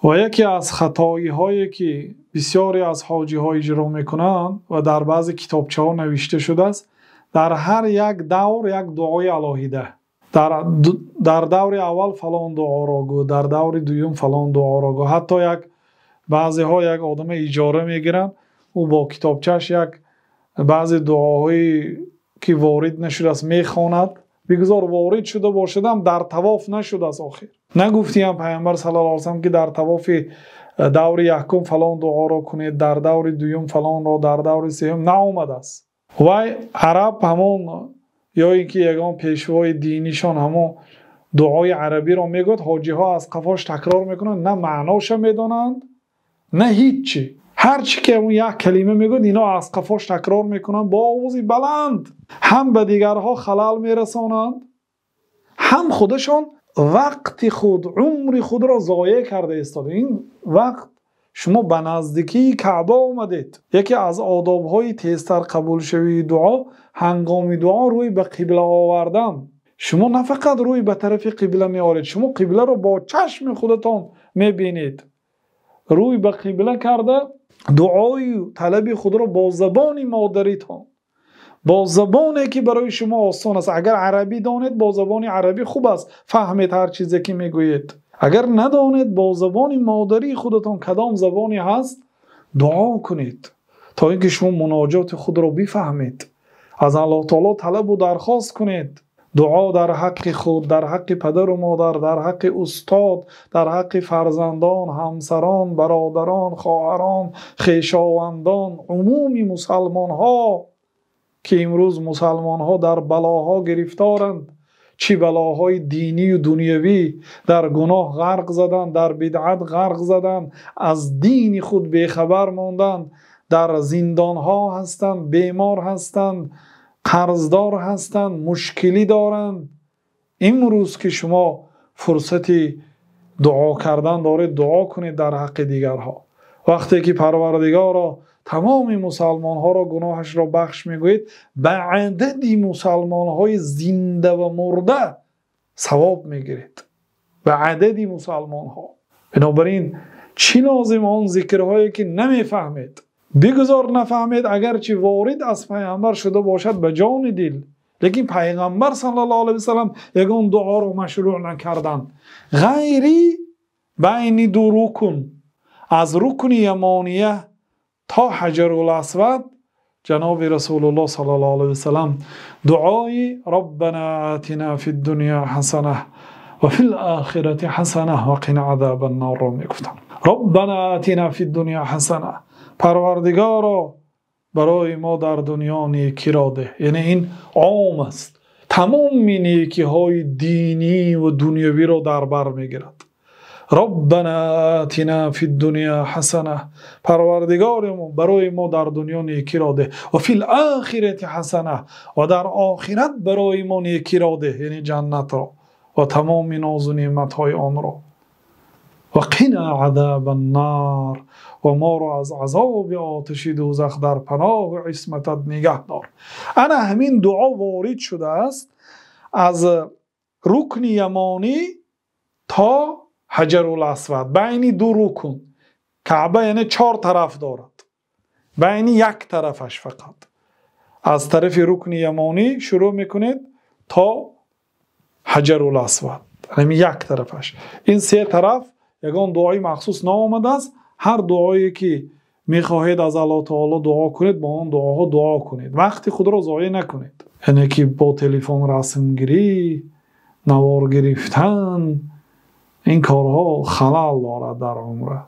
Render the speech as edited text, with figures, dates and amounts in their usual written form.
Ва яке аз хатоиҳое ки бисёре аз ҳоҷиҳо иҷро мекунанд ва дар баъзе китобчаҳо навишта шудааст, дар ҳар як давр як дуои алоҳида. Дар даври аввал фалон дуоро гӯ, дар даври дуюм фалон дуоро гӯ. Ҳатто як баъзеҳо як одаме иҷора мегиранд, ӯ бо китобчааш як баъзе дуоҳое ки ворид нашудааст мехонад. Бигузор ворид шуда бошад ҳам дар тавоф нашудааст охир. Нагуфтӣ ҳам Паёмбар саллаллоҳу алайҳи васаллам ки дар тавофи даври якум фалон дуоро кунед, дар даври дуюм фалонро, дар даври сеюм наомадааст. Вай араб ҳамон ё инки ягон пешвои динишон ҳамон дуои арабиро мегӯяд, ҳоҷиҳо аз қафош такрор мекунанд, на маъношро медонанд, на ҳичи. Ҳарчи ки он як калима мегӯяд, инҳо аз қафош такрор мекунанд бо овози баланд, ҳам ба дигарҳо халал мерасонанд, ҳам худашон вақти худ, умри худро зоеъ карда истода. Ин вақт шумо ба наздикии Каъба омадед. Яке аз одобҳои тезтар қабулшавии дуо, ҳангоми дуо рӯй ба қибла овардан. Шумо на фақат рӯй ба тарафи қибла меоред, шумо қибларо бо чашми худатон мебинед. Рӯй ба қибла карда, дуои талаби худро бо забони модаритон, бо забоне ки барои шумо осон аст. Агар арабӣ донед, бо забони арабӣ хуб аст, фаҳмед ҳар чизе ки мегӯед. Агар надонед, бо забони модарии худатон кадом забоне ҳаст, дуо кунед то инки шумо муноҷоти худро бифаҳмед. Аз Аллоҳи таъоло талаб ва дархост кунед. Дуо дар ҳаққи худ, дар ҳаққи падару модар, дар ҳаққи устод, дар ҳаққи фарзандон, ҳамсарон, бародарон, хоҳарон, хешовандон, умуми мусулмонҳо ки имрӯз мусулмонҳо дар балоҳо гирифторанд. Чӣ балоҳои динӣ ва дунявӣ, дар гуноҳ ғарқ заданд, дар бидъат ғарқ заданд, аз дини худ бехабар монданд, дар зиндонҳо ҳастанд, бемор ҳастанд, қарздор ҳастанд, мушкилӣ доранд. Имрӯз ки шумо фурсати дуо кардан доред, дуо кунед дар ҳаққи дигарҳо. Вақте ки Парвардигоро тамоми мусулмонҳоро гуноҳашро бахш мегӯед, ба адади мусулмонҳои зинда ва мурда савоб мегиред. Ба адади мусулмонҳо. Бинобар ин чӣ лозим он зикрҳое ки намефаҳмед? Бигузор нафаҳмед, агарчи ворид аз паёмбар шуда бошад ба ҷони дил, лекин паёмбар саллаллоҳу алайҳи васаллам ягон дуоро машрӯъ накарданд ғайри байни ду рукн, аз рукни ямония то Ҳаҷарул Асвад ҷаноби Расулуллоҳ саллаллоҳу алайҳи васаллам дуои Роббана атина фид-дунё ҳасана ва фил-охирати ҳасана ва қина азобан-нор мегуфтанд. Роббана атина фид-дунё ҳасана, Парвардигоро барои мо дар дунё некиро деҳ. Яъне ин ом аст, тамоми некиҳои динӣ ва дунявиро дар бар мегирад. Роббана атина фид-дунё ҳасана, Парвардигори мо барои мо дар дунё некиро деҳ, ва фил-охирати ҳасана, ва дар охират барои мо некиро деҳ, яъне ҷаннатро ва тамоми нозу неъматҳои онро, ва қина азобан-нор, ва моро аз азоби оташи дӯзах дар паноҳи исматат нигаҳ дор. Ана ҳамин дуо ворид шудааст аз рукни ямонӣ то Ҳаҷарул Асвад, байни ду рукн. Каъба яъне чор тараф дорад, байни як тарафаш фақат аз тарафи рукни ямонӣ шурӯъ мекунед то Ҳаҷарул Асвад, ҳамин як тарафаш. Ин се тараф ягон дуои махсус наомадааст. Ҳар дуое ки мехоҳед аз Аллоҳи таъоло дуо кунед, бо он дуоҳо дуо кунед, вақти худро зоеъ накунед. Яъне ки бо телефон расмгирӣ, навор гирифтан, ин корҳо халал дорад дар умра.